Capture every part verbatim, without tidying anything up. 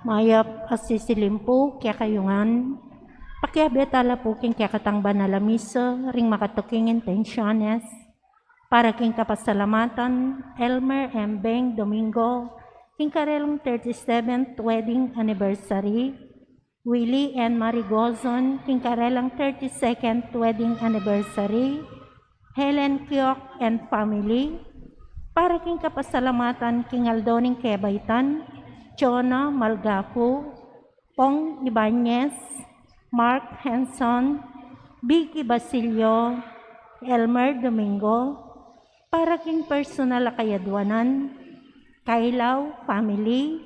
Mayap a sisilimpu kekayu ngan. Pakiabe tala pu king kekatang banal a misa ring makatuking intensyones para king kapasalamatan Elmer M. Beng Domingo king karelang thirty-seventh wedding anniversary, Willie and Marie Gozon king karelang thirty-second wedding anniversary, Helen Kiok and family, para king kapasalamatan king aldo ning kebaitan, Jonah Malgapu, Pong Ibanez, Mark Henson, Vicky Basilio, Elmer Domingo, para king personal a kayadwanan, Kailaw family,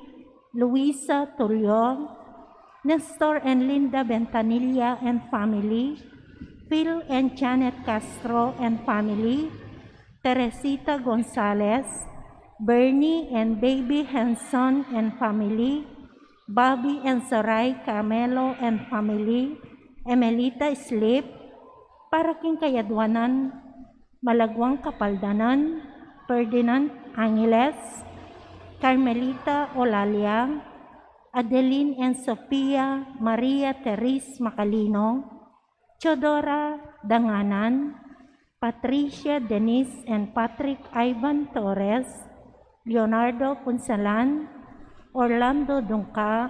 Luisa Tulio, Nestor and Linda Bentanilla and family, Phil and Janet Castro and family, Teresita Gonzalez, Bernie and Baby Henson and family, Bobby and Soray Camelo and family, Emelita Slip, para king kayadwanan, Malaguang Kapaldanan, Ferdinand Angeles, Carmelita Olalia, Adeline and Sofia Maria Therese Macalino, Teodora Danganan, Patricia Denise and Patrick Ivan Torres, Leonardo Punsalan, Orlando Dungca,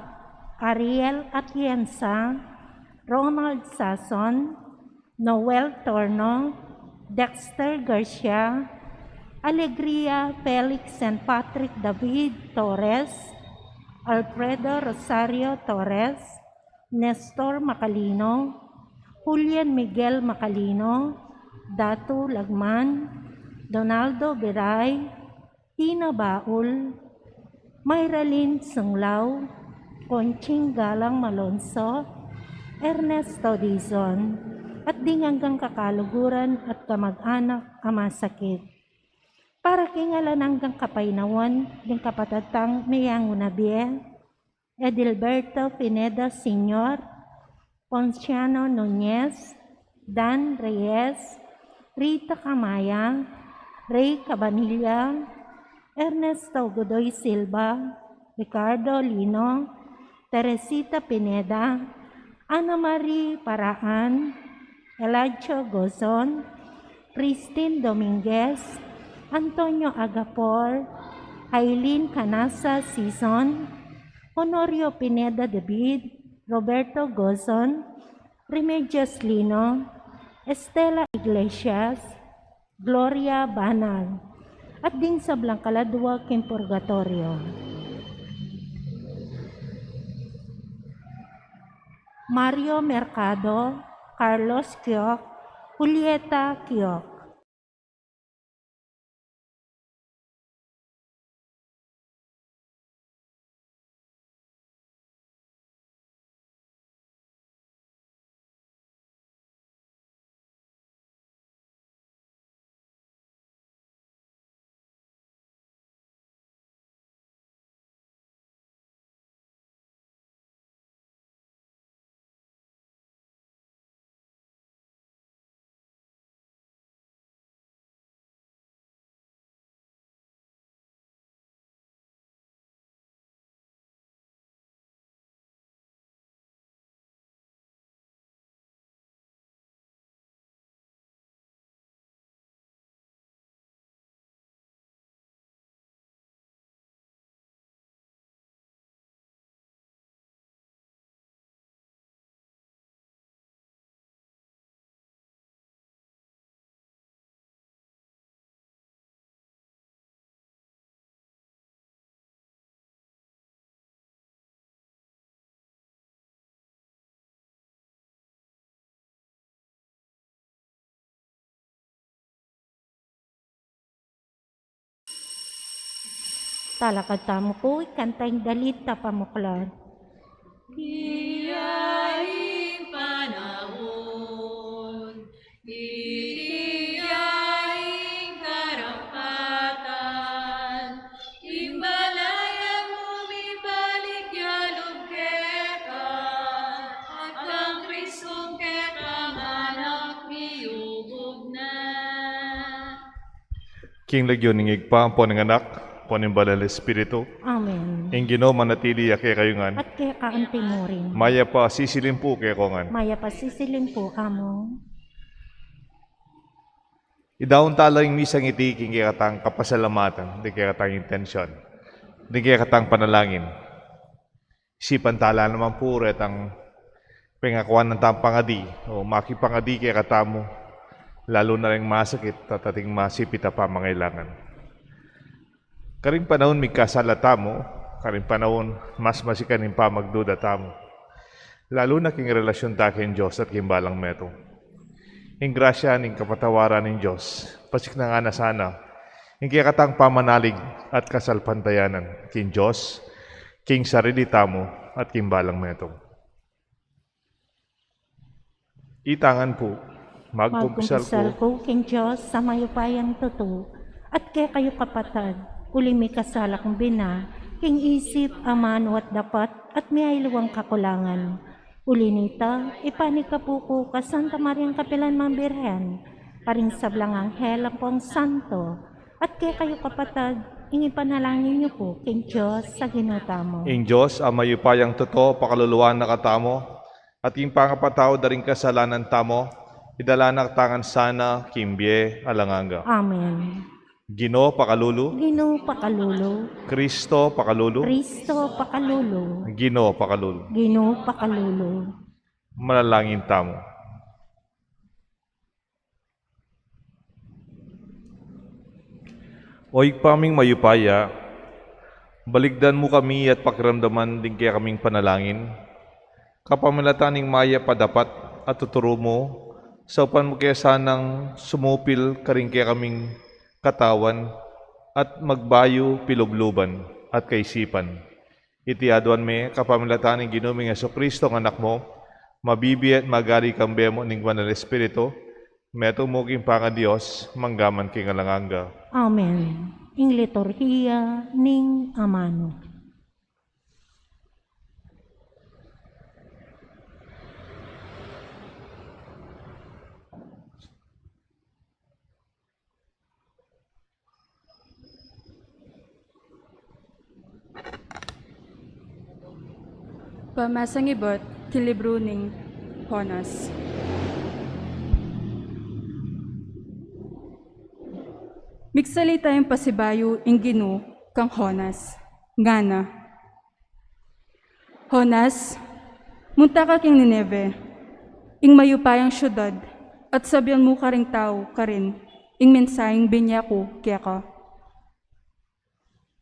Ariel Atienza, Ronald Sason, Noel Torno, Dexter Garcia, Alegria Felix and Patrick David Torres, Alfredo Rosario Torres, Nestor Macalino, Julian Miguel Macalino, Datu Lagman, Donaldo Biray, Tina Baul, Mayralyn Sunglaw, Conching Galang Malonzo, Ernesto Dizon, at ding anggang kakaluguran at kamag-anak a masakit. Para king alang anggang kapaynawan ding kapatad tang meyangu na bie, Edilberto Pineda Senior, Ponciano Nunez, Dan Reyes, Rita Camaya, Ray Cabanilla, Ernesto Godoy Silva, Ricardo Lino, Teresita Pineda, Ana Marie Paraan, Elijah Gozon, Christine Dominguez, Antonio Agapor, Aileen Canasa Sison, Honorio Pineda David, Roberto Gozon, Remedios Lino, Estela Iglesias, Gloria Banal, at ding sablang kaladwa king purgatorio. Mario Mercado, Carlos Kiok, Julieta Kiok. Talakad tamu pu, ikanta ing dalit a pamuklat. Iti ya ing panaun, iti ya ing karampatan, ing balayan mu mibalik ya lub keka, at kang Kristong kekang anak miyubug na. King lagyu ning Ibpa, ampo ning Anak, Anak, ning Banal Espiritu. Amen. Ing Ginu manatili ya kekayu ngan. At keka anti mu rin. Mayap a sisilim pu kekongan. Mayap a sisilim pu, Among. Idaun tala ing misang iti king kekatang kapasalamatan, ding kekatang intensyon, ding kekatang panalangin. Isipan tala naman pu retang pengakuan tang pangadi, o makipangadi kekatamu, lalu na ring masakit at ating masipit a pamangailangan. Karing panaun migkasala tamu, karing panaun mas masikan ing pamagduda tamu, lalu na king relasyon ta king Dios at king balang metung. Ing grasya ning kapatawaran ning Dios, pasiknangan na sana ing kekatang pamanalig at kasalpantayanan king Dios, king sarili tamu, at king balang metung. Itang ngan pu, magkumpisal ku king Dios a mayupayang tutu, at kekayu kapatad, uli mikasala kung bina, king isip, amanu at dapat, at miyaliwang kakulangan. Uli nita, ipanikapu ku kang Santa Mariang kapilan mang Birhen, karing sablang anghel ampong santo, at kekayu kapatad, ing ipanalangin yu pu king Dios a Ginu tamu. Ing Dios a mayupayang tutu, pakaluluan na katamu, at ing pangapatawad da ring kasalanan tamu, idala na katamu ngan sana king bie alang angga. Amen. Ginu pakalulu. Ginu pakalulu. Kristo pakalulu. Kristo pakalulu. Ginu pakalulu. Ginu pakalulu. Manalangin tamu. O Ibpa ming mayupaya, balikdan mu kami at pakiramdaman ding kekaming panalangin, kapamilatan ning mayap a dapat a tuturu mu, saupan mu ke sanang sumupil karing kekaming katawan at magbayu pilubluban at kaisipan. Iti aduan mi kapamilatan ning Ginu ming Jesucristo, ing Anak mu, mabibie at magari kambe mu ning Banal Espiritu, metung mu king pangaDios, mangga man king alang angga. Amen. Ing liturhiya ning amanu. Pamasang ibat king libru ning Jonas. Migsalita yang pasibayu ing Ginu kang Jonas, ngana: Jonas, munta ka king Nineve, ing mayupayang siudad, at sabian mu karing tau karin ing mensaheng binie ku keka.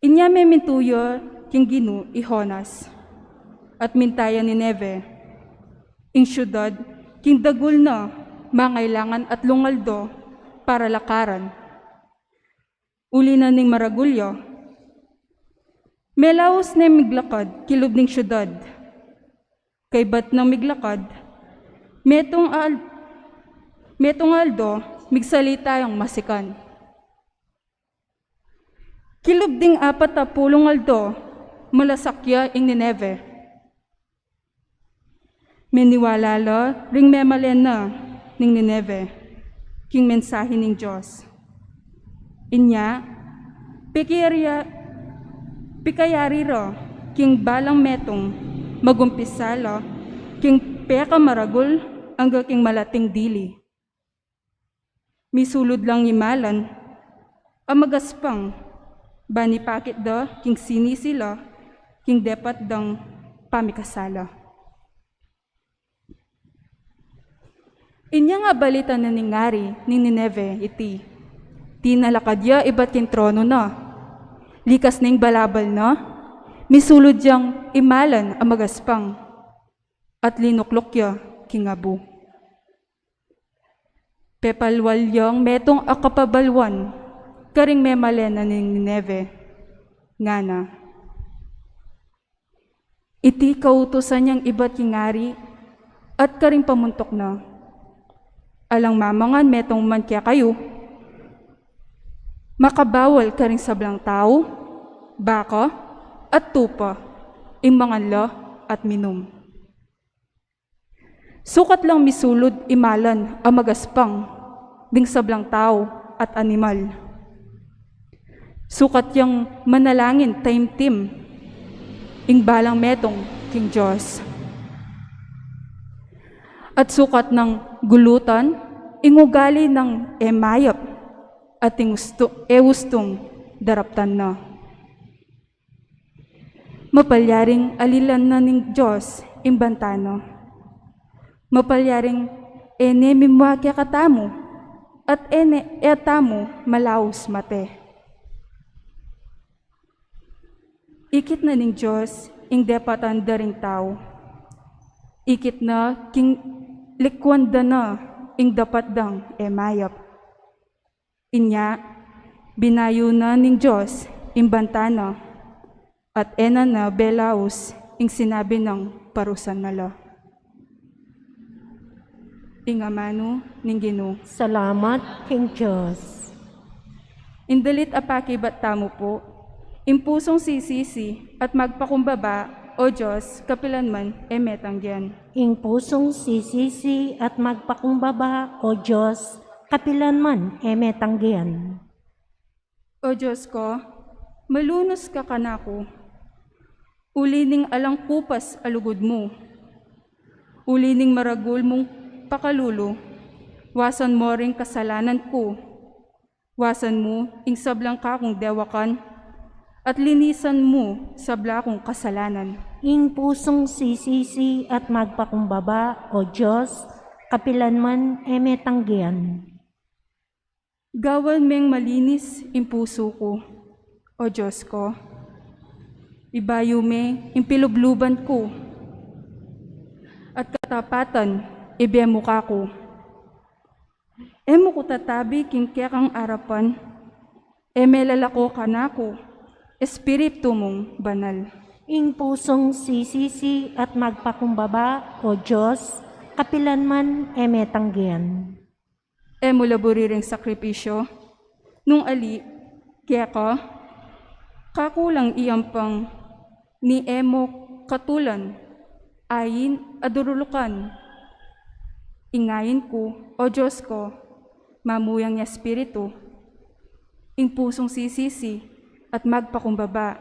Inya memintu ya king Ginu i Jonas, at minta yang Nineve, ing siudad king dagul na mangailangan atlung aldo para lakaran. Uli na ning maragul ya, melaus neng miglakad kilub ning siudad. Kaybat nang miglakad, metung al-, metung aldo, migsalita yang masikan. Kilub ding apat a pulung aldo, malasak ya ing Nineve. Meniwala la ring memalen na ning Nineve king mensahe ning Dios. Inya, pikayari, pikayari ra king balang metung, magumpisa la king pekamaragul angga king malating dili. Misulud lang imalan a magaspang, ban ipakit da king sinisi la king depat dang pamikasala. Inya ing abalita na ning ari ning Nineve iti, tinalakad ya ibat king trono na, likas ning balabal na, misulud yang imalan a magaspang, at linukluk ya king abu. Pepalwal yang metung a kapabalwan karing memalen na ning Nineve, ngana: Iti kautusan yang ibat king ari at karing pamuntuk na: Alang mamangan metung man kekayu, makabawal karing sablang tau, baka, at tupa, ing mangan la at minum. Sukat lang misulud imalan a magaspang ding sablang tau at animal, Sukat yang manalangin taimtim ing balang metung king Dios. At sukat nang gulutan ing ugali nang e mayap at ing ustu-, e ustung daraptan na. Mapalyaring alilan na ning Dios ing banta na. Mapalyaring e ne mimua kekatamu, at e ne, e tamu malaus mate. Ikit na ning Dios ing depatan da ring tau. Ikit na king likuan da na ing dapat dang e mayap. Inya, binayu na ning Dios ing banta na, at e na na belaus ing sinabi nang parusan na la. Ing amanu ning Ginu. Salamat king Dios. Ing dalit a pakibat tamu pu, ing pusung sisisi at magpakumbaba, O Dios, kapilan man e metanggian. Ing pusung sisisi at magpakumbaba, O Dios, kapilan man e metanggian. O Dios ko, malunus ka kanaku, uli ning alang kupas a lugud mu, uli ning maragul mung pakalulu, wasan mo ring kasalanan ku, wasan mu ing sablang kakung dewakan, at linisan mu sabla kung kasalanan. Ing pusung sisisi at magpakumbaba, O Dios, kapilan man e metanggian. Gawan meng malinis ing pusu ku, O Dios ko. Ibayu me ing pilubluban ku, at katapatan ibie mu kaku. E mu ku tatabi king kekang arapan, e melalako kanaku Espiritu mung Banal. Ing pusung sisisi at magpakumbaba, O Dios, kapilan man e metanggian. E mu la buri ring sakripisyu, nung ali keka, kaku lang iampang ning e mu katulan, ain a durulukan. Ing ain ku, O Dios ko, mamuyang ya Espiritu, ing pusung sisisi at magpakumbaba,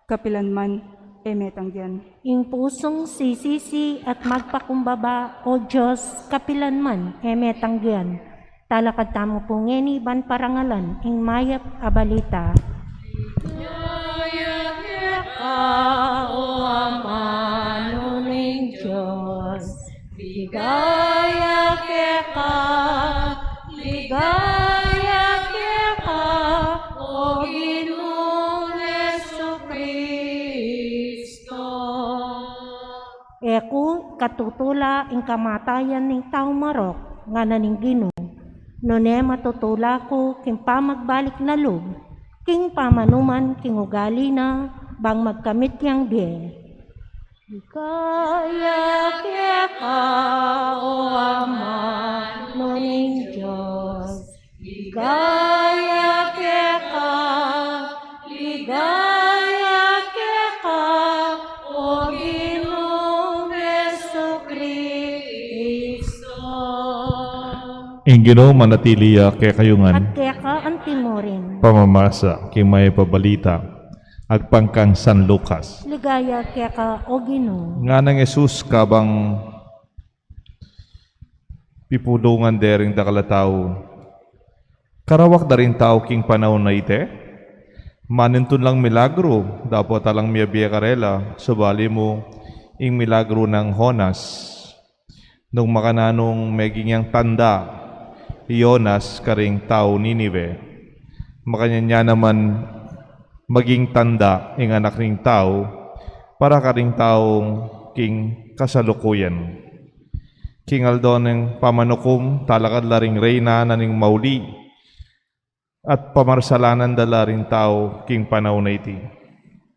kapilan man e metanggian. Ing pusung sisisi at magpakumbaba, O Dios, kapilan man e metanggian. Talakad tamu pu ngeni ban parangalan ing mayap a balita. Ligaya keka, O Amanu ning Dios. Ligaya keka, ligaya keka, O Ginung Jesucristo. E ku katutula ing kamatayan ning tau marok, ngana ning Ginu, nune matutula ku king pamagbalik na lub, king pamanuman king ugali na, bang magkamit yang bie. Ligaya keka, O Amanu ning Dios. Ligaya keka, ligaya keka, O Ginung Jesucristo. Ing Ginu manatili ya kekayu ngan. At keka antimurin. Pamamasa king mayap a balita agpang kang San Lucas. Ligaya keka, O Ginu. Nganang Jesus kabang pipulungan de ring dakal a tau, karawak da ring tau king panaun a iti, manintun lang milagru dapot alang mie karela, subali mu ing milagru nang Jonas. Nung makananung meging yang tanda i Jonas karing tau Ninive, makanyan ya naman maging tanda ing Anak ning Tau para karing taung king kasalukuyan. King aldo ning pamanukum, talakad la ring reyna na ning mauli, at pamarsalanan da la ring tau king panaun a iti.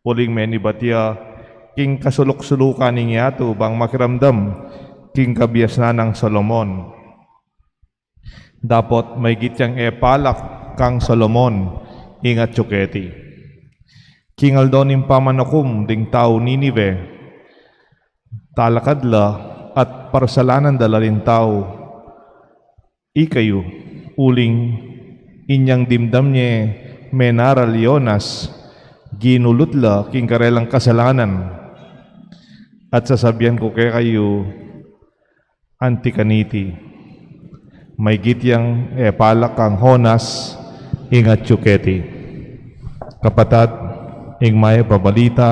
Uling menibat ya king kasuluk-sulukan ning yatu bang makiramdam king kabiasnan nang Solomon. Dapot maygit yang e palak kang Solomon ing atyu keti. King aldo ning pamanukum ding tau Ninive, talakad la at parsalanan da la ring tau. Ikayu, uling inyang dimdam nye menaral i Jonas, ginulut la king karelang kasalanan. At sasabian ku kekayu, anti kaniti, maigit yang e palak kang Jonas ing atyu keti. Kapatad, ing mayap a balita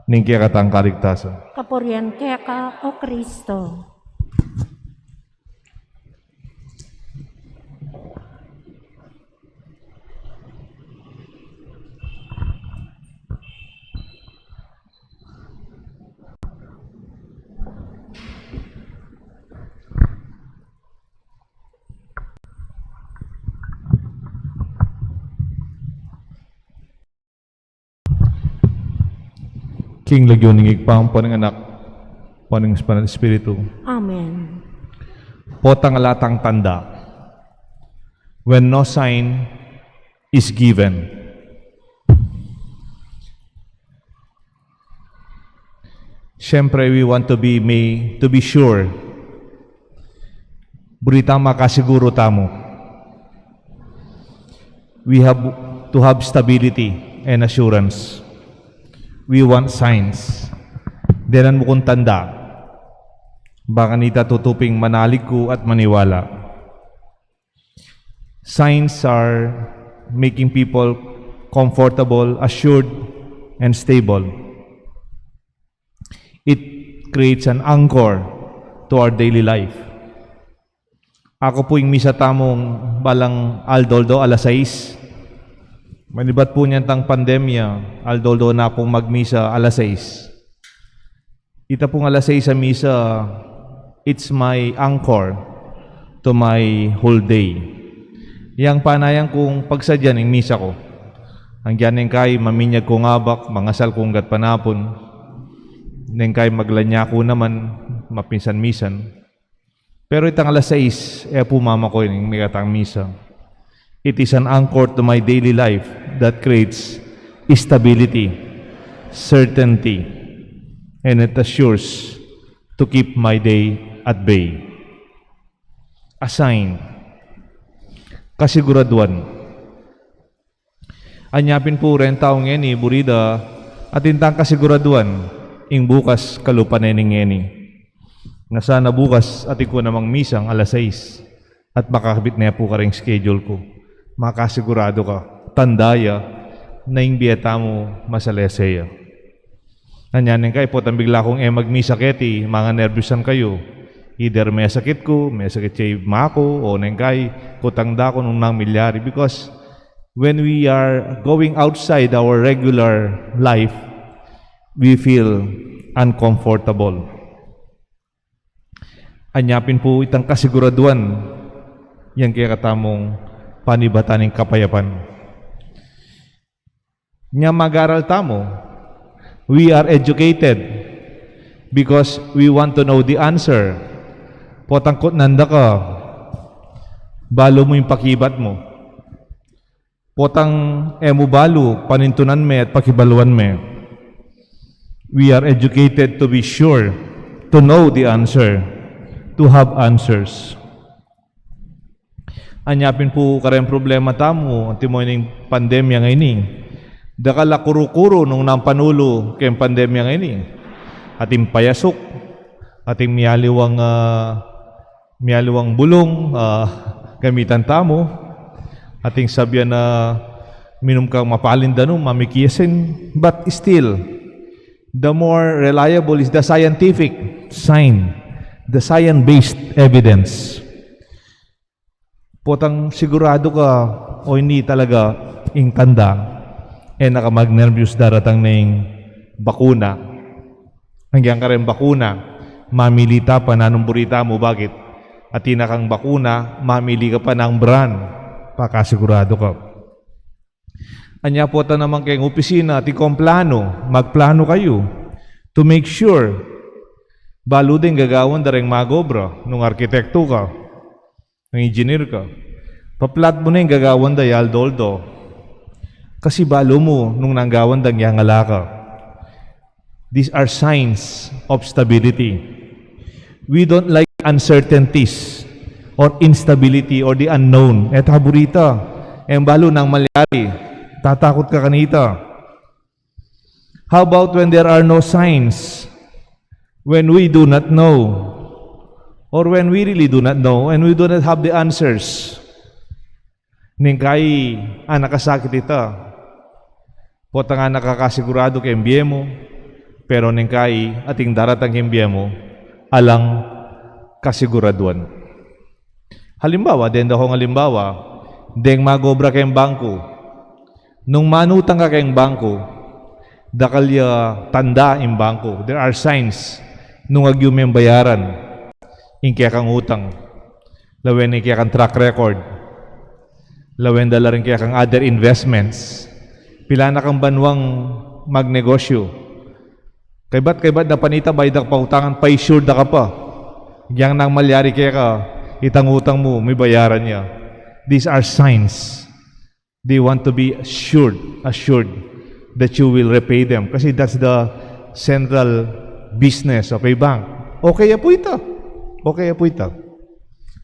ning kekatang kaligtasan. Kapurian keka, O Kristo. King lagyu ning Ibpa, ampo ning Anak, ampo ning Banal Espiritu. Amen. Potang ala tang tanda. When no sign is given. Siyempre, we want to be, may, to be sure. Buri tang makasiguru tamu. We have to have stability and assurance. We want signs. Denan mu kung tanda. Bang kanita tutuping manalig ku at maniwala. Signs are making people comfortable, assured, and stable. It creates an anchor to our daily life. Aku pu ing misa tamung balang aldo-aldo alas sais. Manibat pu niyan tang pandemya, aldo-aldo na pung magmisa alas sais. Ita pung alas sais a misa, it's my anchor to my whole day. Yang panayan kung pagsadyan ing misa ku. Anggian neng kai maminyag kung abak, mangasal kung gatpanapun. Neng kai maglanya ku naman, mapinsan-misan. Pero itang alas sais, e pu mamaku ing mikatang misa. It is an anchor to my daily life that creates stability, certainty, and it assures to keep my day at bay. A sign. Kasiguraduan. Anya pin pu reng tau ngeni, buri da atin tang kasiguraduan ing bukas kalupa ne ning ngeni. Nga sana bukas atin ku namang misang alas sais at makakabit ne pu kareng schedule ku. Makasiguradu ka, tanda ya na ing bie tamu masalese ya. Anya neng kai, potang bigla kung e magmisa keti, manganerbyusan kayu. Either mesakit ku, mesakit ya i ma ku, o neng kai, kutang da ku nung nanu milyari. Because when we are going outside our regular life, we feel uncomfortable. Anya pin pu itang kasiguraduan, yang kekatamung panibatan ning kapayapan. Nya mag-aral tamu. We are educated because we want to know the answer. Potang kutnan da ka, balu mu ing pakibat mu. Potang e mu balu, panintunan me at pakibaluan me. We are educated to be sure, to know the answer, to have answers. Anya pin pu kareng problema tamu, antimo ining pandemya ngeni. Dakal a kuru-kuru nung nanu panulu keng pandemya ngeni. Ating payasuk, ating mialiwang, ah, mialiwang bulung, ah, gamitan tamu, ating sabian na minum kang mapalin danum, mamikiasin, but still, the more reliable is the scientific sign, the science-based evidence. Potang siguradu ka o ini talaga ing tanda, e na ka magnerbyus, daratang na ing bakuna. Anggyang kareng bakuna, mamili ta pa nanung buri tamu, bakit? Atin na kang bakuna, mamili ka pa nang brand, pakasiguradu ka. Anya pota naman keng opisina, atin kang plano, magplano kayu to make sure balu deng gagawan da reng mag-obra, nung arkitekto ka, nung engineer ka. Pa-plot mu ne ing gagawan da ya aldo-aldo. Kasi balu mu nung nanu ing gawan dang yang ala ka. These are signs of stability. We don't like uncertainties or instability or the unknown. E ta buri ta, e mu balu nanu ing malyari. Tatakut ka kanita. How about when there are no signs? When we do not know, or when we really do not know, and we do not have the answers. Neng kai, anak, kasakit ita. Potang anak ka kasiguradu keng bie mu, pero neng kai, ating daratang keng bie mu, alang kasiguraduan. Halimbawa, deng dakong halimbawa, deng mag-obra keng bangku. Nung manutang ka keng bangku, dakal ya tanda ing bangku. There are signs nung agyu meng bayaran ing kekang utang. Lawen ing kekang track record. Lawen da la ring kekang other investments. Pilan na kang banwang magnegosyo. Kaybat, kaybat da pa nita, bayu da ka pa utangan, pa-assure da ka pa. Yang nang malyari keka, itang utang mu, mibayaran ya. These are signs. They want to be assured, assured that you will repay them. Kasi that's the central business of a bank. Okay ya pu ita. Okay ya pu ita.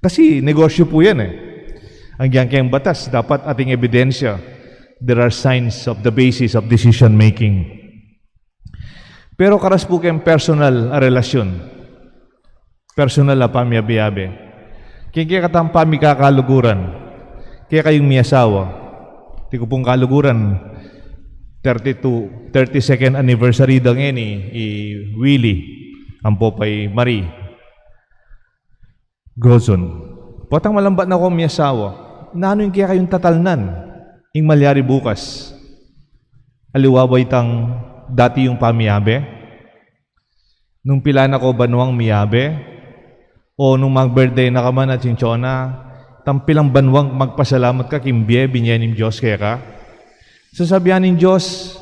Kasi negosyo pu yan eh. Ang yang keng batas, dapat ating ebidensya. There are signs of the basis of decision making. Pero karas pu keng personal a relasyon, personal a pamiabe-abe, keng kekatang pamikakaluguran, kekayung miasawa, ti ku pung kaluguran, thirty-two, thirty-second anniversary da ngeni i Willie, ampo pa i Marie. Gozon. Potang malambat na kong miasawa, nanu ing kekayung tatalnan ing malyari bukas? Aliwa ba itang dati yung pamiabe? Nung pilan na ko banwang miabe? O nung mag-birthday na ka man at sinchona, tang pilang banwang magpasalamat ka king bie binie ning Dios keka? Sasabian ning Dios,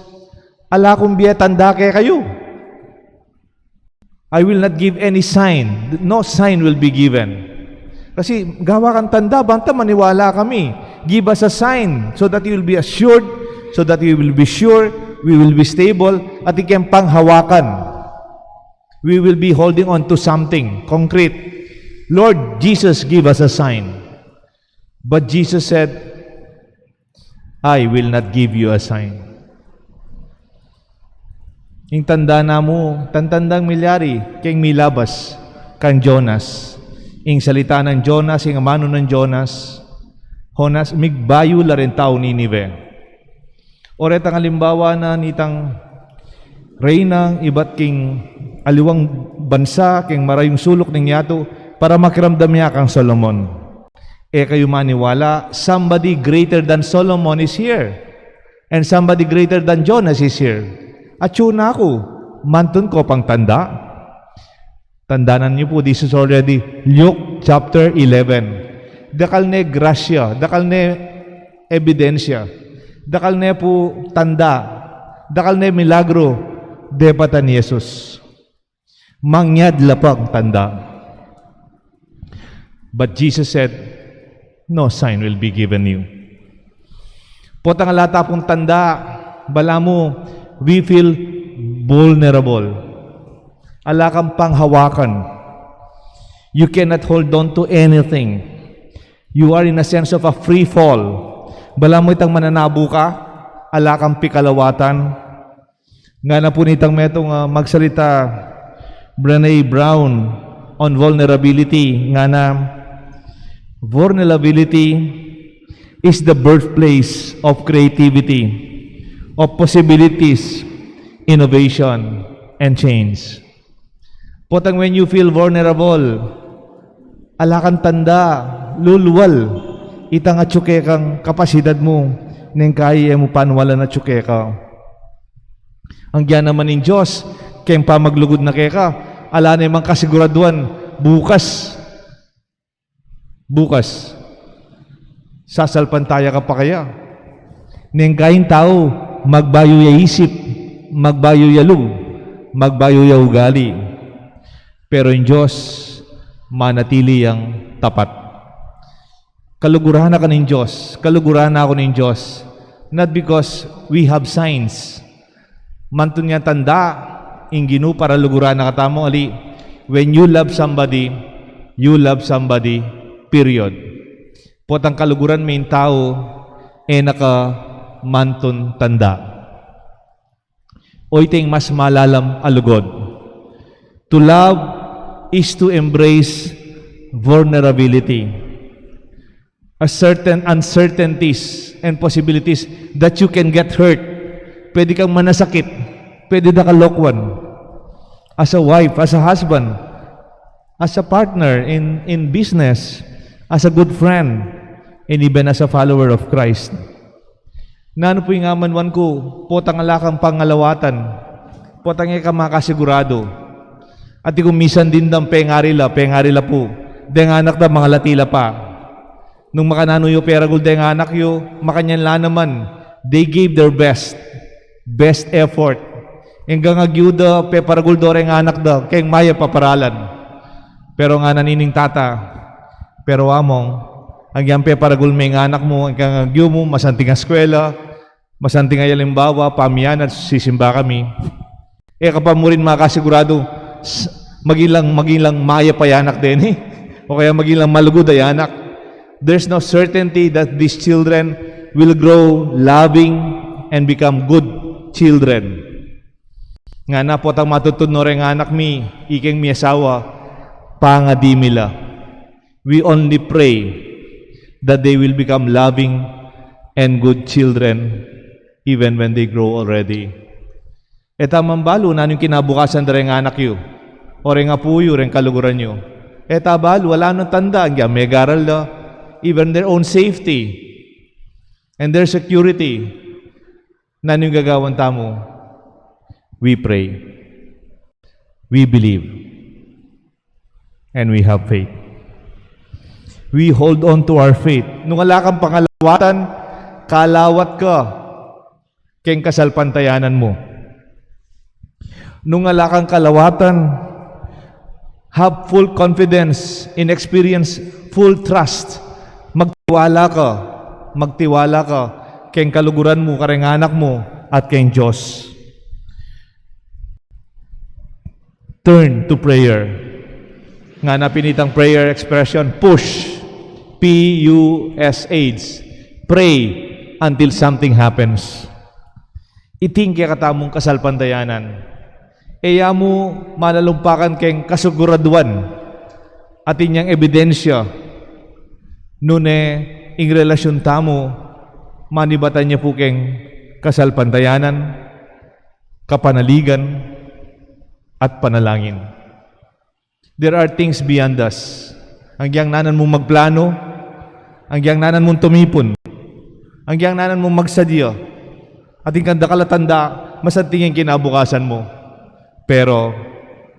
ala kung bie tanda kekayu. I will not give any sign. No sign will be given. Kasi gawa kang tanda, banta maniwala kami. Give us a sign so that we will be assured, so that we will be sure, we will be stable, at ikeng panghawakan. We will be holding on to something concrete. Lord Jesus, give us a sign. But Jesus said, I will not give you a sign. Ing tanda na mu, tantandang milyari, keng milabas kang Jonas. Ing salita nang Jonas, ing amanu nang Jonas, Jonas, migbayu la ring taung Ninive. O retang alimbawa na nitang reyna ibat king aliwang bansa, king marayung suluk ning yatu, para makiramdam ya kang Solomon. E kayu maniwala, somebody greater than Solomon is here. And somebody greater than Jonas is here. Atyu na ku, mantun ko pang tanda. Tandanan yu pu, this is already Luke chapter eleven. Dakal ne grasya, dakal ne ebidensya, dakal ne pu tanda, dakal ne milagru, depatan Jesus. Mangyad la pang tanda. But Jesus said, no sign will be given you. Potang ala ta pung tanda, balamu, we feel vulnerable. Ala kang panghawakan. You cannot hold on to anything. You are in a sense of a free fall. Balamu itang mananabu ka, ala kang pikalawatan. Ngana pu nitang metung, ah, magsalita, Brené Brown, on vulnerability. Ngana, vulnerability is the birthplace of creativity, of possibilities, innovation, and change. Potang when you feel vulnerable, ala kang tanda, lulwal itang atyu kekang kapasidad mu, neng kai e mu panwalan atyu keka. Anggyan naman ning Dios, keng pamaglugud na keka, ala ne mang kasiguraduan, bukas. Bukas. Sasalpantaya ka pa kaya? Neng kai ing tau, magbayu ya isip, magbayu ya lub, magbayu ya ugali. Pero ing Dios, manatili yang tapat. Kaluguran na ka ning Dios, kaluguran na ku ning Dios, not because we have signs. Mantun yang tanda, ing Ginu para luguran na katamu, ali, when you love somebody, you love somebody, period. Potang kaluguran me ing tau, e na ka mantun tanda. O iting mas malalam a lugud. To love is to embrace vulnerability. A certain uncertainties and possibilities that you can get hurt. Pwede kang manasakit. Pwede da ka lokwan. As a wife, as a husband, as a partner in, in business, as a good friend, and even as a follower of Christ. Nanu pu ing amanuan ku, potang ala kang pangalawatan, potang e ka makasiguradu. At kung misan din dang pengari la, pengari la pu, deng anak da, mangalati la pa. Nung makananu yu peragul deng anak yu, makanyan la naman, they gave their best, best effort. Ing gangagyu da, peparagul do reng anak da, keng mayap a paralan. Pero ngana nining tata, pero among, agyang peparagul me ing anak mu, ing gangagyu mu, masanting a eskwela, masanting a alimbawa, pamiyanan, sisimba kami. E ka pa murin makasiguradu, s-, maging lang, maging lang mayap a anak deni, o kaya maging lang malugud a anak. There's no certainty that these children will grow loving and become good children. Ngana potang matutudnu reng anak mi, ikeng miyasawa, pangadi mi la. We only pray that they will become loving and good children even when they grow already. E ta man balu nanu ing kinabukasan da reng anak yu, o reng apu yu, reng kaluguran yu. E ta balu, ala nang tanda, agyang megaral da, even their own safety and their security. Nanu ing gagawan tamu? We pray. We believe. And we have faith. We hold on to our faith. Nung ala kang pangalawatan, kalawat ka keng kasalpantayanan mu. Nung ala kang kalawatan, have full confidence in experience, full trust. Magtiwala ka, magtiwala ka keng kaluguran mu, kareng anak mu, at keng Dios. Turn to prayer. Ngana pin itang prayer expression, push. P U S H. Pray until something happens. Iti ing kekatamung kasalpantayanan. E ya mu malalumpakan keng kasiguraduan. Atin yang ebidensya. Nune ing relasyun tamu, manibatan ya pu keng kasalpantayanan, kapanaligan, at panalangin. There are things beyond us. Agyang nanan mung magplano, agyang nanan mung tumipun, agyang nanan mung magsadya, atin kang dakal a tanda, masanting ing kinabukasan mu. Pero,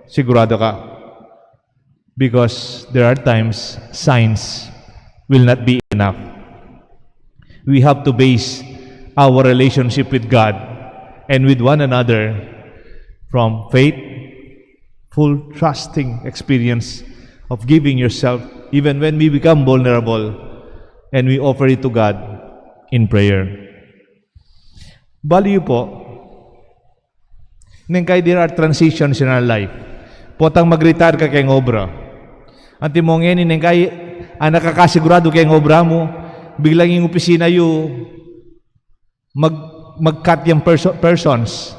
sigurado ka. Because there are times, signs will not be enough. We have to base our relationship with God and with one another from faith, full trusting experience of giving yourself, even when we become vulnerable, and we offer it to God in prayer. Balu yu pu, neng kai there are transitions in our life. Potang mag-retire ka keng obra. Antimo ngeni neng kai, anak ka kasiguradu keng obra mu, biglang ing opisina yu, mag, mag-cut yang perso-, persons.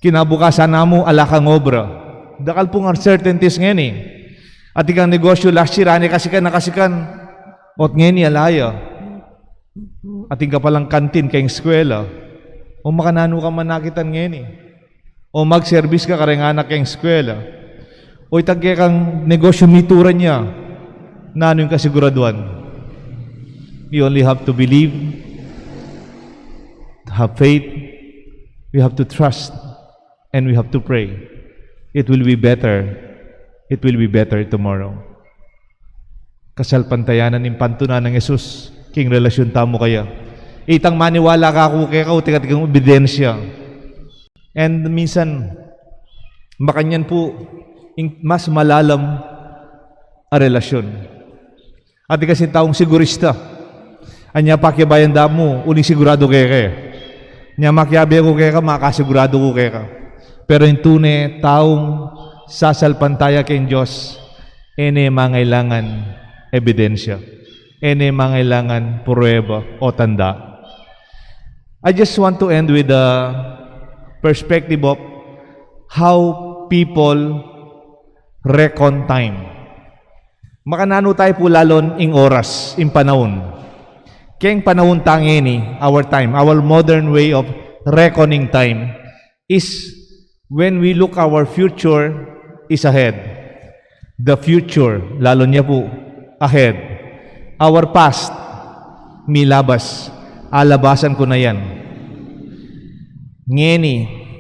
Kinabukasan na mu, ala kang obra. Dakal pung uncertainties ngeni. Atin kang negosyu, last year, ane kasikan na kasikan. Ot ngeni, ala ya. Atin ka palang kantin keng eskwela. O makananu ka man nakitan ngeni. O magserbis ka kareng anak keng eskwela. O itang kekang negosyu mituran ya. Nanu ing kasiguraduan? You only have to believe, have faith, we have to trust, and we have to pray. It will be better. It will be better tomorrow. Kasalpantayanan ning pantunan nang Jesus king relasyun tamu kaya. Itang maniwala ka ku keka, o tika-tikang ebidensya. And minsan, makanyan pu ing mas malalam a relasyun. Atin kasing taung sigurista. Anya pakiabe yang dam mu, uling siguradu keka. Nya makiabe ku keka, makasiguradu ku keka. Pero ing tune taung sasalpantaya keng Dios, e ne mangailangan ebidensya. E ne mangailangan prueba o tanda. I just want to end with the perspective of how people reckon time. Makananu tayu pu lalon ing oras, ing panaun. Keng panaun tang ini, our time, our modern way of reckoning time is when we look our future is ahead. The future, lalo niya pu, ahead. Our past, milabas. Alabasan ku na yan. Ngeni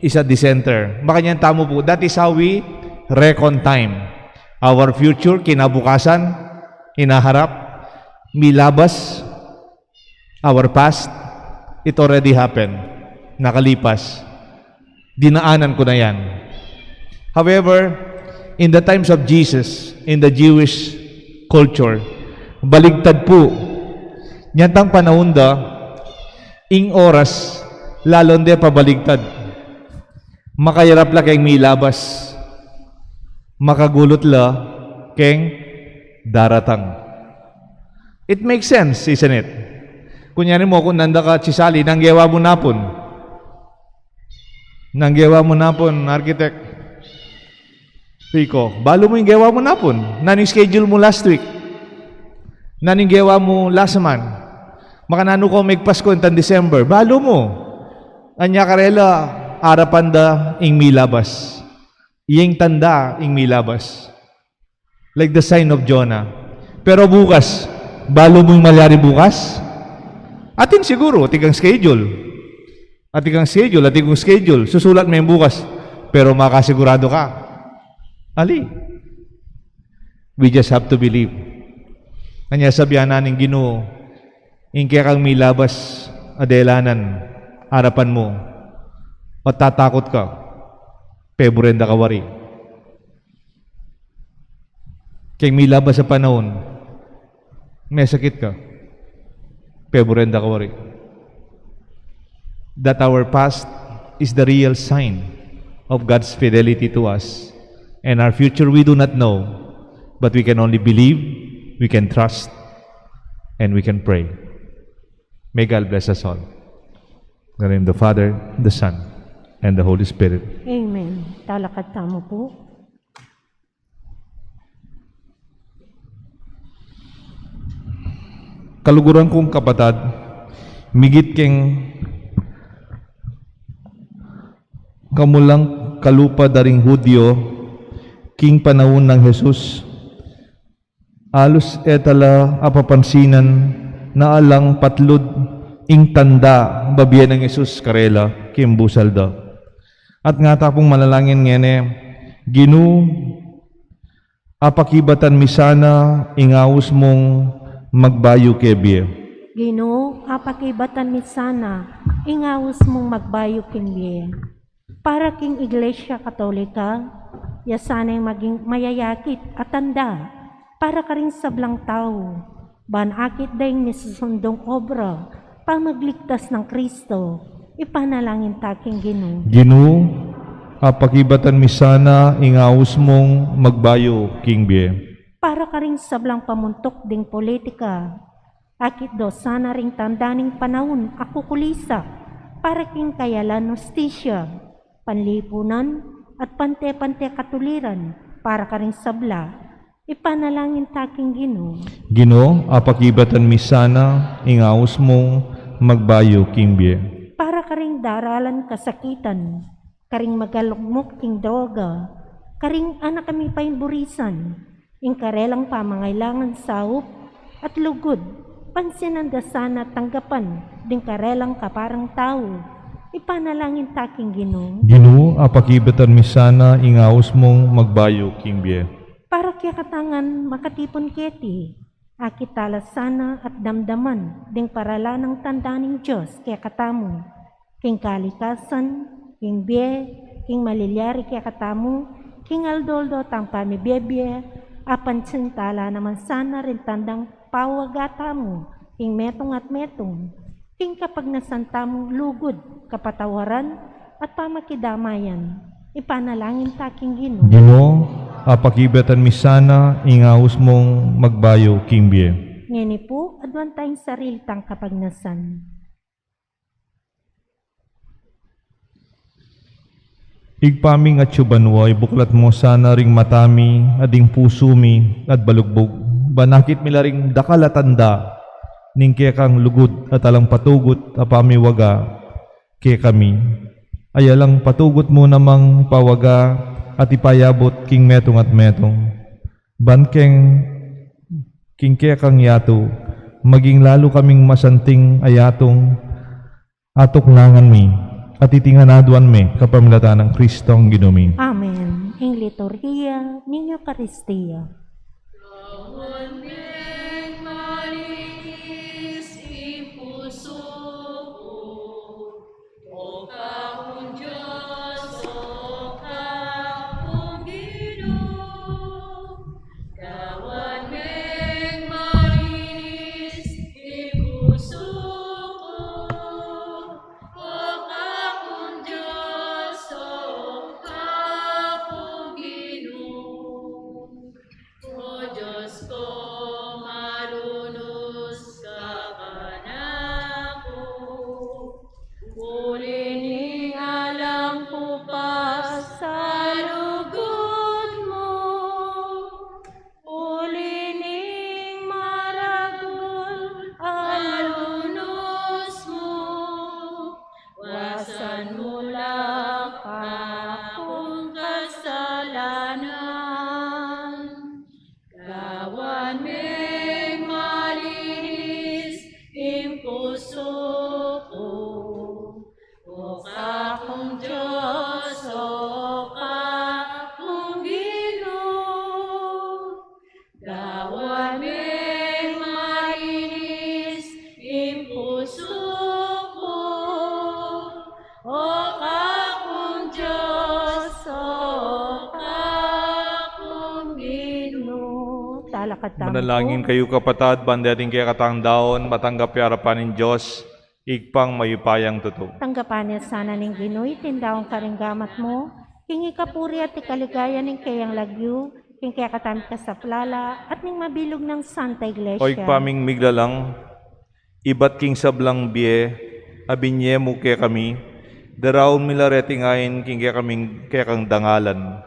is at the center. Makanyan tamu pu, that is how we reckon time. Our future, kinabukasan, inaharap, milabas, our past, it already happened. Nakalipas. Dinaanan ku na yan. However, in the times of Jesus, in the Jewish culture, baligtad pu. Nyatang panaun da, ing oras, lalon de pabaligtad. Makayarap la keng milabas. Makagulut la keng daratang. It makes sense, isn't it? Kunyari mo, kung nanda ka, Chisali, nang gewa mu napun? Nang gewa mu napun, Architect Rico? Balu mu ing gewa mu napun? Nanu ing schedule mu last week? Nanu ing gewa mu last month? Makananu ka megpasko itang December? Balu mu? Anya karela, arapan da ing milabas. Ing tanda ing milabas. Like the sign of Jonah. Pero bukas, balu mu ing malyari bukas? Atin siguru, atin kang schedule. Atin kang schedule, atin kung schedule. Susulat me ing bukas. Pero makasigurado ka? Ali. We just have to believe. Anya sabian na ning Ginu, ing kekang milabas a delanan, arapan mu, o tatakut ka, peburen da ka wari. Keng milabas a panaun, mesakit ka, peburen da ka wari. That our past is the real sign of God's fidelity to us. And our future we do not know, but we can only believe, we can trust, and we can pray. May God bless us all. In the name of the Father, the Son, and the Holy Spirit. Amen. Talakad tamu pu. Kaluguran kung kapatad, migit keng kamulang kalupa da ring Hudyo, king panaun nang Jesus, alus e ta la apapansinan na alang patlud ing tanda babie nang Jesus karela king busal da. At ngata pung manalangin ngeni, Ginu, apakibatan mi sana ing aus mung magbayu king bie. Ginu, apakibatan mi sana ing aus mung magbayu king bie. Para king Iglesia Katolika, ya sana ing maging mayayakit a tanda para karing sablang tau, ban akit da ing misusundung obra pamagligtas nang Kristo. Ipanalangin ta king Ginu. Ginu, apakibatan mi sana ing aus mung magbayu king bie. Para karing sablang pamuntuk ding politika, akit do sana ring tanda ning panaun a kukulisa para king kayalan, hustisya, panlipunan, at pante-pante katuliran para karing sabla. Ipanalangin ta king Ginu. Ginu, apakibatan mi sana ing aus mung magbayu king bie. Para karing daralan kasakitan, karing magalugmuk king droga, karing anak a mipaimburisan, ing karelang pamangailangan saup at lugud, pansinan da sana tanggapan ding karelang kaparang tau. Ipanalangin ta king Ginu. Ginu, apakibatan mi sana ing aus mung magbayu king bie. Para kekatamung makatipun keti, akit tala sana at damdaman ding paralan nang tanda ning Dios kekatamu, king kalikasan, king bie, king malilyari kekatamu, king aldo-aldo tang pamibie-bie, apansin tala naman sana ring tandang pawaga tamu king metung at metung, king kapagnasan tamung lugud, kapatawaran, at pamakidamayan. Ipanalangin ta king Ginu. Ginu, apakibatan mi sana ing aus mung magbayu king bie. Ngeni pu, aduan tang sarili tang kapagnasan. Ibpa ming atsu banua, ibuklat mu sana ring mata mi at ding pusu mi at balugbug, ban akit mi la ring dakal a tanda ning kekang lugud at alang patugut a pamiwaga kekami. Ay alang patugut mu namang pawaga at ipayabut king metung at metung. Ban keng, king kekang yatu, maging lalu kaming masanting a yatung atuknangan mi, at iti ngan aduan mi kapamilatan nang Kristong Ginu mi. Amen. Ing liturhiya ning Eukaristia. Gawan meng malinis ing pusu ku, O Kapung Dios, O Kapung Ginu. Gawan meng malinis ing pusu ku, O Kapung Dios, O Kapung Ginu. O Dios ku, malunus ka kanaku, uli ning alang kupas a lugud mu, uli ning maragul a lunus mu, wasan mu la kakung kasalanan. Gawan meng malinis ing pusu ku, O Kapung Dios, O Kapung Ginu. Gawan meng malinis ing pusu ku, O Kapung Dios, O Kapung Ginu. Talakad tamu pu. Manalangin kayu, kapatad, ban deting kekatang daun matanggap ya king arapan ning Dios, Ibpang mayupayang tutu. Tanggapan na sana ning Ginu iting daun karing gamat mu, king ikapuri at ikaligaya ning keyang lagyu, king kekatamung kasaplalan at ning mabilug nang Santa Iglesia. O Ibpa ming miglalang, ibat king sablang bie a binie mu kekami, daraun mi la reting ain king kekaming, kekang dangalan.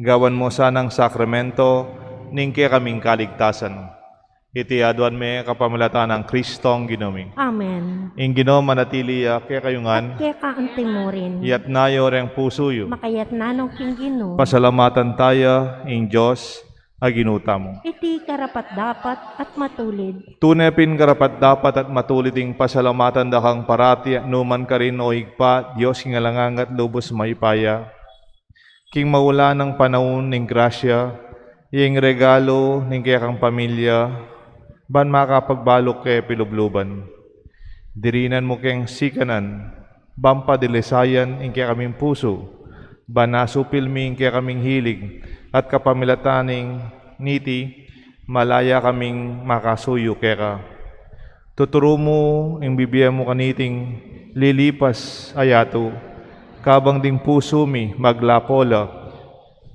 Gawan mu sanang sakramento ning kekaming kaligtasan. Iti aduan mi kapamilatan nang Kristong Ginu mi. Amen. Ing Ginu manatili ya kekayu ngan. At keka anti mu rin. Iyatas yu reng pusu yu. Makayatas no king Ginu. Pasalamatan taya ing Dios a Ginu tamu. Iti karapat-dapat at matulid. Tune pin karapat-dapat at matulid ing pasalamatan da kang parati at nukarin man, o Ibpa, Dios king alang angga at lubus mayupaya. King maulagang panaun ning grasya, ing regalu ning kekang pamilya, ban makapagbaluk ke pilubluban. Dirinan mu keng sikanan, ban padilisayan ing kekaming pusu, ban asupil mi ing kekaming hilig, at kapamilatan niti, malaya kaming makasuyu keka. Tuturu mu ing bibie mu kaniting lilipas a yatu, kabang ding pusu mi maglapo la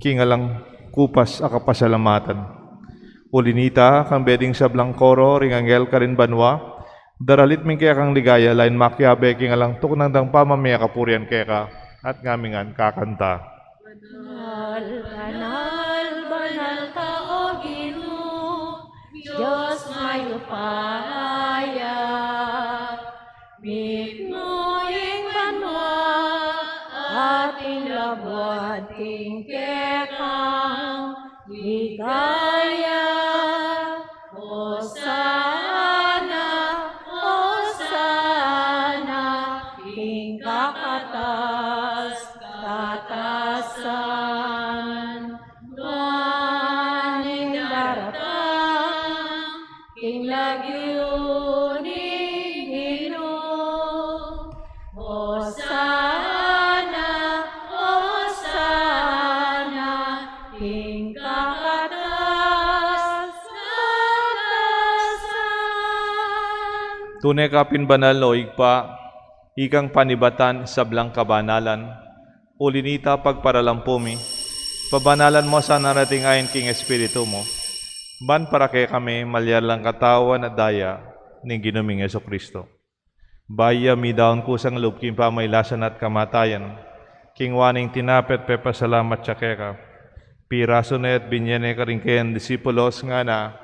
king alang kupas a kapasalamatan. Uli nita, kambe ding sablang koro ring anghel karin banua, daralit mi ing kekang ligaya, lain makiabe king alang tuknang dang pamamie kapurian keka, at ngami ngan kakanta. Banal, banal, banal ka, O Ginu, Dios mayupaya. Mitmu ing banua, at ing labuad king kekang ligaya. Hosana, Hosana, king kakatas-katasan. Nuan ing daratang king lagyu ning Ginu. Hosana, Hosana, king kakatas-katasan. Tune ka pin banal, o Ibpa, ikang panibatan sablang kabanalan. Uli nita, pagparalampu mi, pabanalan mu sana reting ain king Espiritu mu, ban para kekami malyari lang katawan at daya ning Ginu ming Jesucristo. Bayu ya midaun kusang lub king pamailasan at kamatayan, kingwa ne ing tinape at pepasalamat ya keka. Pirasu ne at binye ne karing kayang disipulos, ngana,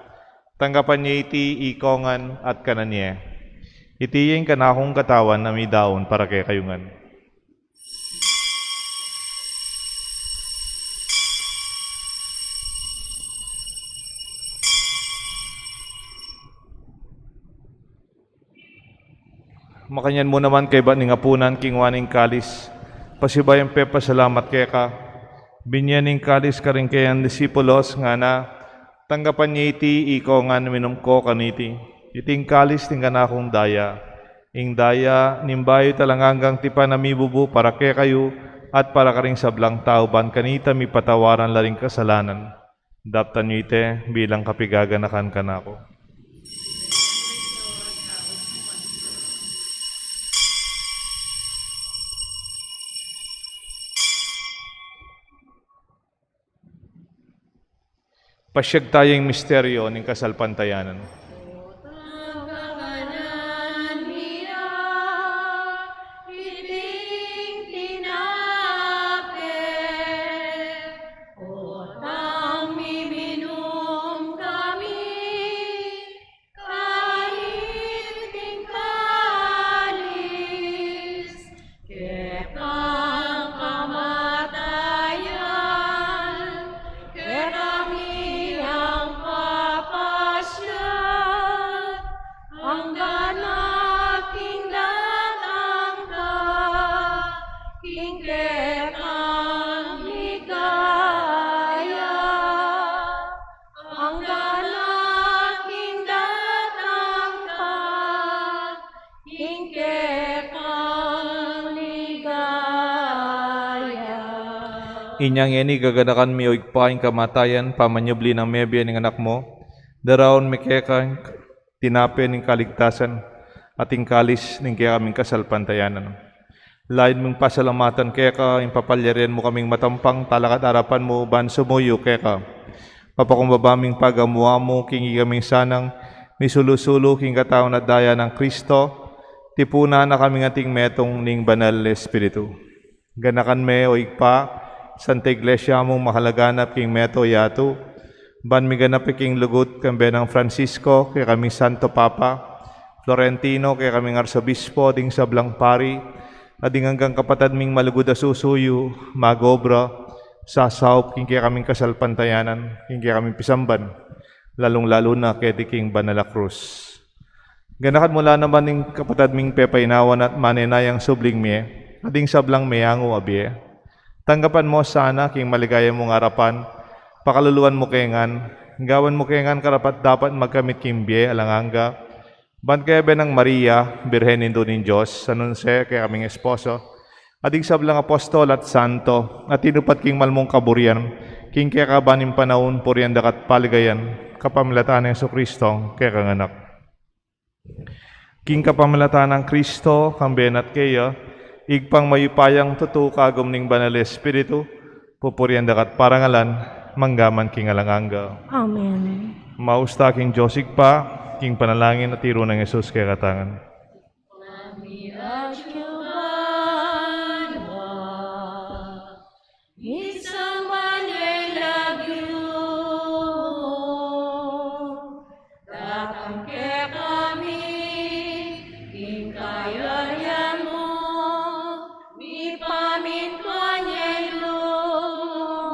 tanggapan ye iti ikongan at kanan ye. Iti ing kanakung katawan a midaun para kekayu ngan. Makanyan mu naman kaybat ning apunan, kingwa ne ing kalis, pasibayu yang pepasalamat keka, binye ne ing kalis karing kayang disipulos, ngana, tanggapan ye iti ikongan, minum ko kaniti. Iti ing kalis ning kanakung daya, ing daya ning bayu at alang anggang tipan a mibubu para kekayu at para karing sablang tau, ban kanita mipatawaran la ring kasalanan. Daptan yu iti bilang kapigaganakan kanaku. Pasiag taya ing misteryo ning kasalpantayanan. Kaniting kalis, kekang kamatayan, kekami yang papasiag, anggang king datang ka, king kekang ligaya. Anggang king datang ka, king kekang ligaya. Inya ngeni gaganakan mi, o Ibpa, ing kamatayan pamanyubli nang mebie ning Anak mu, daraun mi keka ing tinape ning kaligtasan at ing kalis ning kekaming kasalpantayanan. Lalu ming pasalamatan keka ing papalyarian mu kaming matampang talakad arapan mu ban sumuyu keka. Mapakumbaba ming pagamu-amu king ikaming sanang misulu-sulu king katawan at daya nang Kristo, tipunan na kaming anting metung ning Banal Espiritu. Ganakan me, o Ibpa, Santa Iglesia mung makalaganap king mabilug a yatu, ban miganap ya king lugud kambe nang Francisco, kekaming Santo Papa, Florentino, kekaming Arsobispo, ding sablang pari, at ding anggang kapatad ming malugud a susuyu, mag-obra, sasaup king kekaming kasalpantayanan, king kekaming pisamban, lalung-lalu na keti king banal a krus. Ganakan mu la naman ing kapatad ming pepainawan at manenayang subling mie, at ding sablang meangu a bie. Tanggapan mu sana king maligaya mung arapan, pakaluluan mu ke ngan, gawan mu ke ngan karapat-dapat magkamit king bie alang angga, ban kayabe nang Maria, Birhen Indu ning Dios, San Jose, kekaming esposo, at ding sablang apostol at santo a tinupad king mal mung kaburian, king keka ban ning panaun, purian da ka at paligayan, kapamilatan nang Jesucristo, kekang Anak. King kapamilatan nang Kristo, kambe na at keya, Ibpang mayupayang tutu, kagum ning Banal Espiritu, pupurian da ka at parangalan, mangga man king alang angga. Amen. Maus ta king Dios Ibpa, king panalangin a tiru nang Jesus kekatang. Misamban ya ing lagyu mu, datang kekami ing kayarian mu, mipamintuan ya ing lub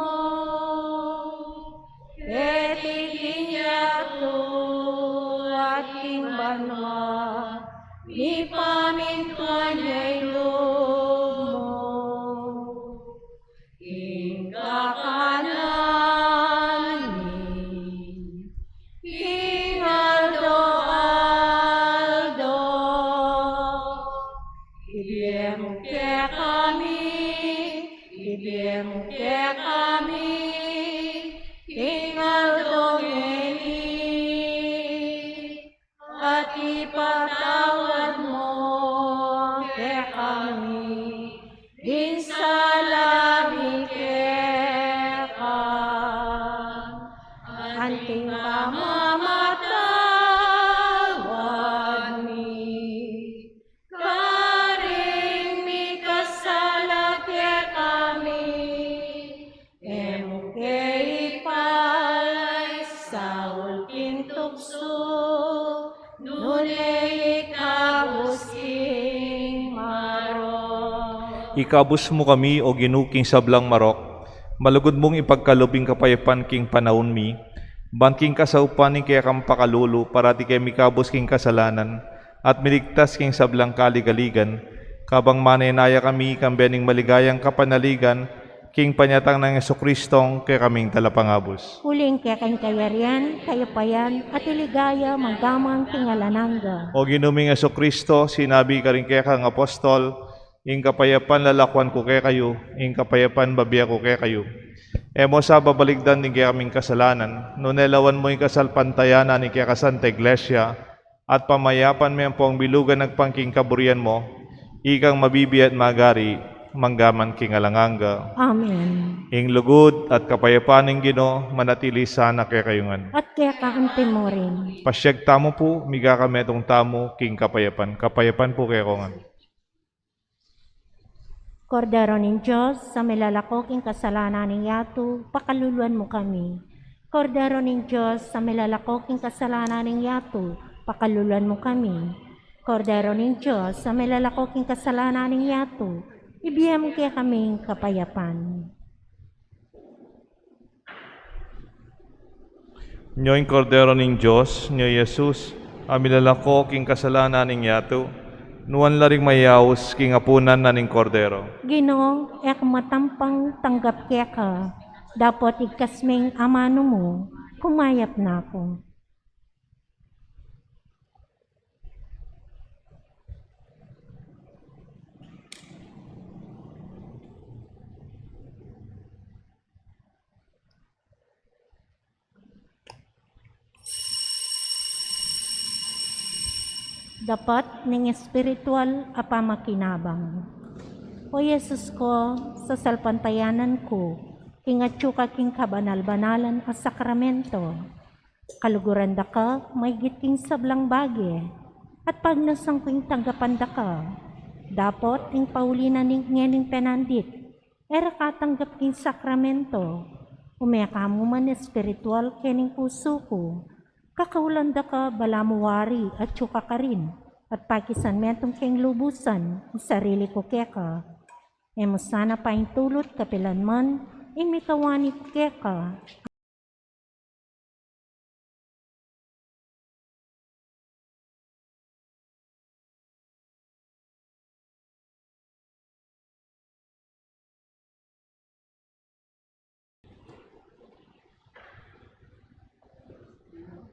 mu, keti king yatu at king banua, mipamintuan ya ing lub mu. Ing kakanan mi king aldo-aldo, ibie mu kekami, ibie mu kekami king aldo ngeni. At ipatawad mu kekami ding sala mi keka, anti ing pamamatawad mi karing mikasala kekami. Ikabus mu kami, O Ginu, king sablang marok, malugud mung ipagkalub ing kapayapan king panaun mi, ban king kasaupan ning kekang pakalulu, parati keng mikabus king kasalanan, at miligtas king sablang kaligaligan, kabang manenaya kami kambe ning maligayang kapanaligan, king panyatang nang Jesucristong kekaming Talapangabus. Uling keka ing kayarian, kayapayan, at ing ligaya, mangga man king alang angga. O Ginu ming Jesucristo, sinabi karing kekang apostol, ing kapayapan lalakuan ku kekayu, ing kapayapan bibie ku kekayu. E mu sa babalikdan ding kekaming kasalanan, nune lawan mu ing kasalpantayanan ning keka Santa Iglesia, at pamayapan me ampong bilugan agpang king kaburian mu, ikang mabibie at magari, mangga man king alang angga. Amen. Ing lugud at kapayapan ning Ginu, manatili sana kekayu ngan. At keka anti mu rin. Pasiag tamu pu, miga kami metung tamu king kapayapan. Kapayapan pu kekongan. Kordero ning Dios, a milalako king kasalanan ning yatu, pakaluluan mu kami. Kordero ning Dios, a milalako king kasalanan ning yatu, pakaluluan mu kami. Kordero ning Dios, a milalako king kasalanan ning yatu, ibie mu kekami ing kapayapan. Nyo ing Kordero ning Dios, nyo i Jesus, a milalako king kasalanan ning yatu, nuan la ring mayaus king apunan na ning Kordero. Ginu, e ku matampang tanggap keka, dapot igkas me ing amanu mu, kumayap na ku. Dapat ning espiritual a pamakinabang. O Jesus ku, sasalpantayanan ku king atyu ka king kabanal-banalan a sakramento. Kaluguran da ka maigit king sablang bage, at pagnasan ku ing tanggapan da ka. Dapot ing pauli na ning ngening penandit, e ra ka tanggap king sakramento, ume ka mu man espiritual kening pusu ku. Kakaulan da ka balamu wari atyu ka karin, at pakisan metung keng lubusan ing sarili ku keka. E mu sana paintulut kapilan man ing mikawani ku keka.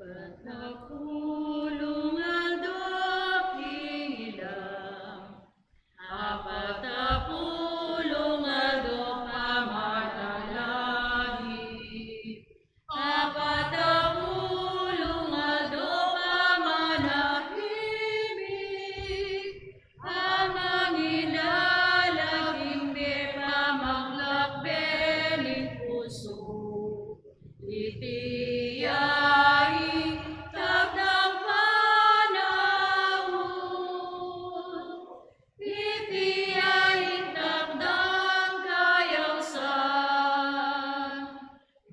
Apat a pulung aldo king ilang, apat a pulung aldo pamanalangin, apat a pulung aldo pamanahimik, pamangilala king bie pamaglakbe ning pusu. Iti ya ing takdang panaun. Iti ya ing takdang kayausan.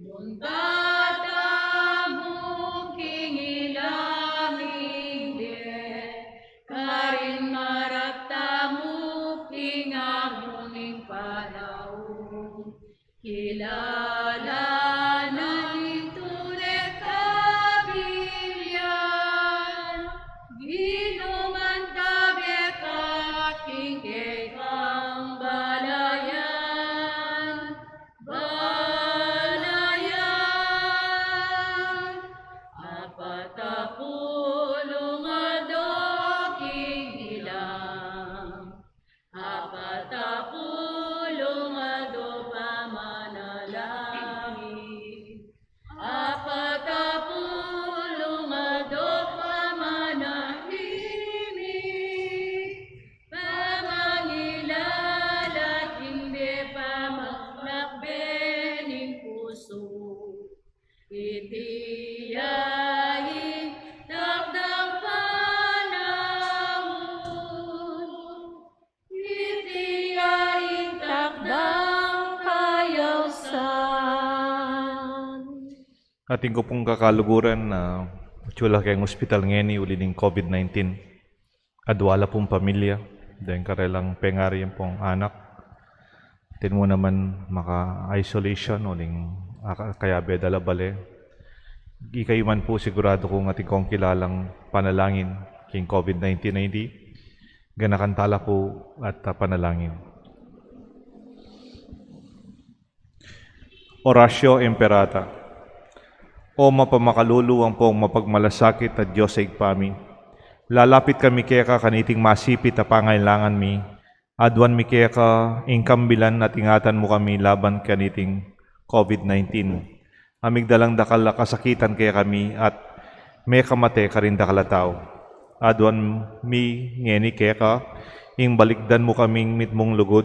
Nung tatamuk king ilang ing bie, karin maragtamuk king amuning panaun. Kilala na ning tune kabilyan, Ginu, mantabe ka king kekang balayan, balayan. Apat a pulung aldo king ilang, apat a pulung aldo pamanalangin, apat a pulung aldo pamanahimik, pamangilala king bie pamaglakbe ning pusu. Iti ya ing takdang panaun. Iti ya ing takdang kayausan. Atin ku pung kakaluguran a atyu la keng ospital ngeni uli ning COVID nineteen. Adua la pung pamilya, deng karelang pengari ampong anak. Atin mu naman maka-isolation uling aka-, kayabe da la bale. Ikayu man pu, siguradu kung atin kong kilalang panalangin king COVID nineteen a ini, ganakan tala pu at, ah, panalangin. Oratio Imperata. O mapamakalulu ampong mapagmalasakit a Dios a Ibpa mi, lalapit kami keka kaniting masipit a pangailangan mi. Aduan mi keka ing kambilan at ingatan mu kami laban kaniting COVID nineteen. A migdalang dakal a kasakitan kekami at mekamate karing dakal a tau. Aduan mi ngeni keka ing balikdan mu kaming mitmung lugud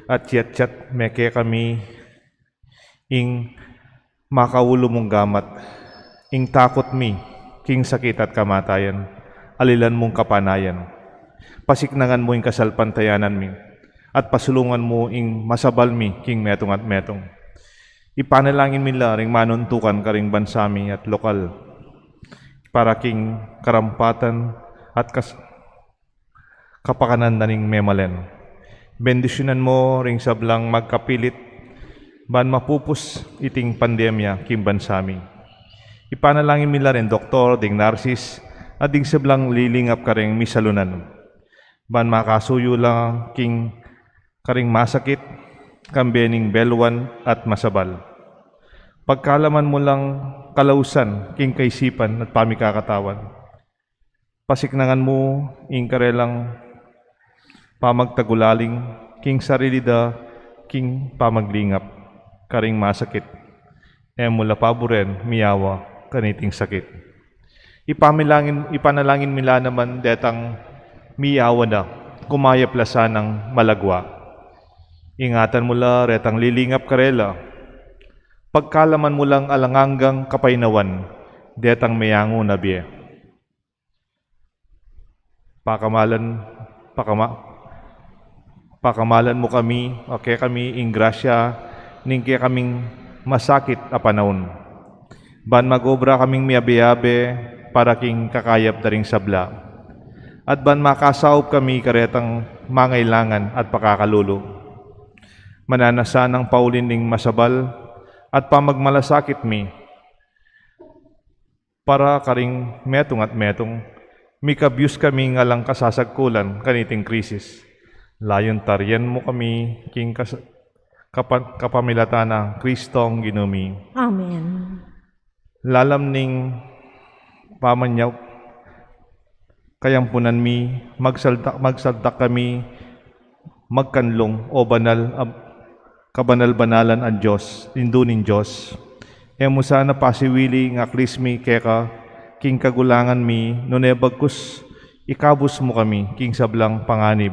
at yatyat me kekami ing makaulu mung gamat, ing takut mi king sakit at kamatayan, alilan mung kapanayan. Pasiknangan mu ing kasalpantayanan mi, at pasulungan mu ing masabal mi king metung at metung. Ipanalangin mi la ring manuntukan karing bansa mi at lokal, para king karampatan at kas-, kapakanan da ning memalen. Bendisyunan mu ring sablang magkapilit ban mapupus iting pandemya king bansa mi. Ipanalangin mi la ring doktor, ding narsis, at ding sablang lilingap karing misalunan, ban makasuyu la king karing masakit, kambe ning beluan at masabal. Pagkalaman mu lang kalausan king kaisipan at pamikakatawan. Pasiknangan mu ing karelang pamagtagulaling king sarili da king pamaglingap karing masakit. E mu la paburen miyawa kaniting sakit. Ipamilangin, ipanalangin mi la naman detang miyawa na, kumayap la sanang malagwa. Ingatan mu la retang lilingap karela. Pagkalaman mu lang alang anggang kapaynawan detang meyangu na bie. Pakamalan, pakama-, pakamalan mu kami, o kekami ing grasya ning kekaming masakit a panaun, ban mag-obra kaming miyabe-yabe para king kakayap da ring sabla, at ban makasaup kami karetang mangailangan at pakakalulu. Mananu sanang paulin ning masabal at pamagmalasakit mi, para karing metung at metung, mikabyus kaming alang kasasagkulan kaniting krisis. Layun tarian mu kami king kas-, kapa-, kapamilatan nang Kristong Ginu mi. Amen. Lalam ning pamanyaup kayampunan mi, magsaldak, magsaldak kami, magkanlung, o banal, ab-, kabanal-banalan a Dios, Indu ning Dios. E mu sana pasiwili ing aklis mi keka king kagulangan mi, nune bagkus ikabus mu kami king sablang panganib,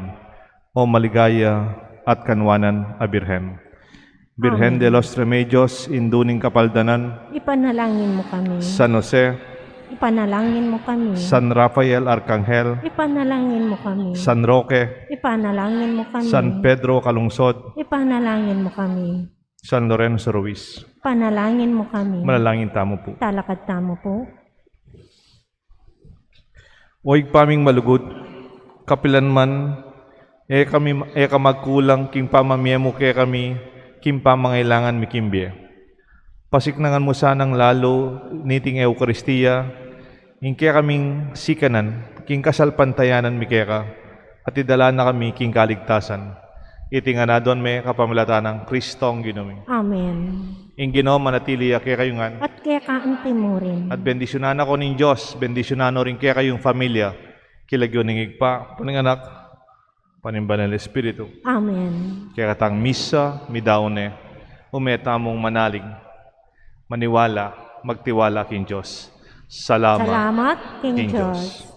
o maligaya at kanwanan a Birhen. Birhen Amen. De los Remedios, Indu ning Kapaldanan. Ipanalangin mu kami. San Jose. Ipanalangin mu kami. San Rafael Arkanghel. Ipanalangin mu kami. San Roque. Ipanalangin mu kami. San Pedro Calungsod. Ipanalangin mu kami. San Lorenzo Ruiz. Ipanalangin mu kami. Manalangin tamu pu. Talakad tamu pu. O Ibpa ming malugud, kapilan man, e kami, e ka magkulang king pamamie mu kekami, king pamangailangan mi king bie. Pasiknangan mu sanang lalu niting Eukaristia ing kekaming sikanan king kasalpantayanan mi keka, at idala na kami king kaligtasan. Iti ngan aduan mi kapamilatan nang Kristong Ginu mi. Amen. Ing Ginu manatili ya kekayu ngan. At keka anti mu rin. At bendisyunan na ko ning Dios, bendisyunan no ring kekayung familia, king lagyu ning Ibpa, ampo ning Anak, ampo ning Banal Espiritu. Amen. Kekatang misa, midaun ne, ume tamung manalig, maniwala, magtiwala king Dios. Salamat. Salamat king King Dios. Dios.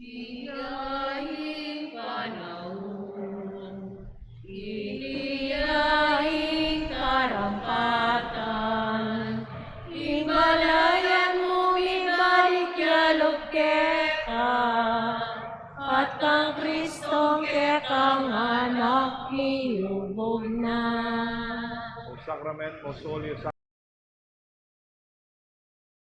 King daying panaun, king daying karampatan, ing balayan mu mibalik ya lub keka, at kang Kristong kekang Anak miyubug na. O Sakrament, o Solyo,